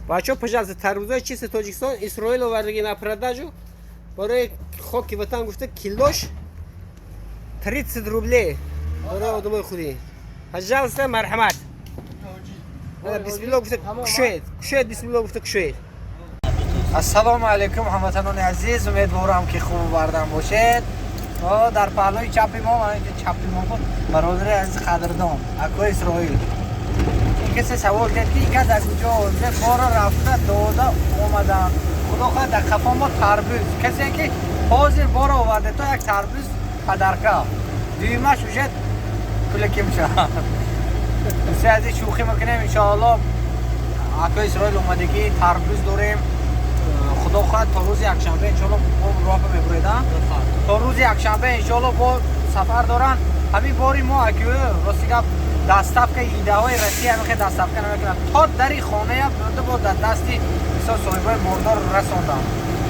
Бачаҳо, пожалуйста, тарбузои чисти Тоҷикистон, Исроил овардаги на продажу. Барои хоки ватан гуфта, килош 30 рублей. Барои одамои худӣ. Пожалуйста, марҳамат. Бисмилло гуфта кушоед. Кушоед, бисмилло гуфта кушоед. Ассалому алайкум, ҳамватанони азиз, умедворам, ки хубу бардам бошед. Дар паҳлӯи чапи мо, чапи мо, бародари азиз, қадрдон, акои Исроил. Ин касе савол кард, ки ин кас аз куҷо оварда, боро рафта дода омадам. Худо хоҳад, дар қафо мо тарбуз. Касе ки ҳозир боро оварда, то як тарбуз подарка. Дуюмаш уже пулаки мешавад. Дӯстои азиз, шӯхӣ мекунем, иншоалло. Акои Исроил омадагӣ, тарбуз дорем. Худо хоҳад, то рӯзи якшанбе, иншоалло, мо роҳ мебуредам. То рӯзи якшанбе, иншоалло, бо сафар доранд. Ҳамин бори мо, аки, рости гап, доставка идаҳои Россия ҳамихе доставка намекунад. То дари хоная бурда, бо дар дасти мисол соҳибои бордор расондам.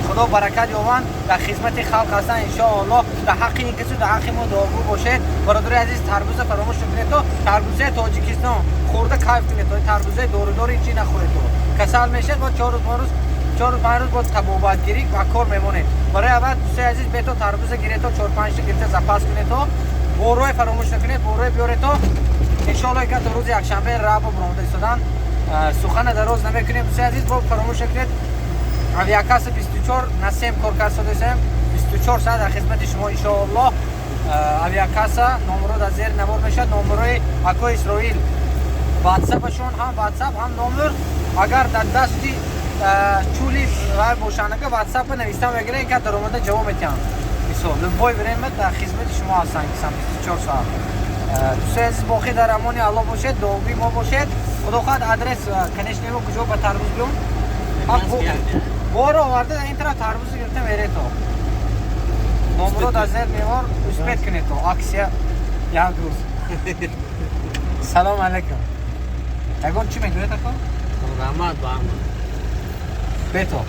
Худо баракат ёванд, дар хизмати халқ ҳастанд, иншоалло. Дар ҳаққи ин касу дар ҳаққи мо дуогӯ бошед. Бародари азиз, тарбуза фаромӯш накунед, то тарбузаи Тоҷикистон хӯрда кайф кунед, то тарбузаи дорудори чи нахӯред, то касал мешавед, бо 4 рӯз, 5 рӯз, 4 рӯз, 5 рӯз бо табобатгирӣ ва кор мемонед. Барои аввал, дӯстои азиз, бето тарбуза гирето, чор панҷта гирифта запас кунед, то борой фаромӯш накунед, борой биёред, то иншоалло ика то рӯзи якшанбе рабо биромада истодан. Сухана дароз намекунем, дӯстои азиз, бо фаромӯш накунед, авиакасса 24 на 7 кор кардасем, 24 соат дар хизмати шумо, иншоаллоҳ. Авиакасса номеро дар зери навор мешавад, номерои акои Исроил, ватсапашон, ҳам ватсап, ҳам номер. Агар дар дасти чули вай бошанага, ватсапа нависта мегирад, ин ка даромада ҷавоб метиҳанд. Мисол, любой время дар хизмати шумо ҳастанд, кисам 24 соат. Дӯстои азиз, боқӣ дар амони Аллоҳ бошед, дуогӯи мо бошед. Худо хоҳад, адрес, конечно, мо куҷо ба тарбуз биём, боро оварда, ин тараф тарбузо гирифта мерето. Номеро дар зер мевор, успеть кунед, то акция як рӯз. Салом алайкум. Ягон чӣ мегӯед, ака? Раҳмат ба ҳама. Бето.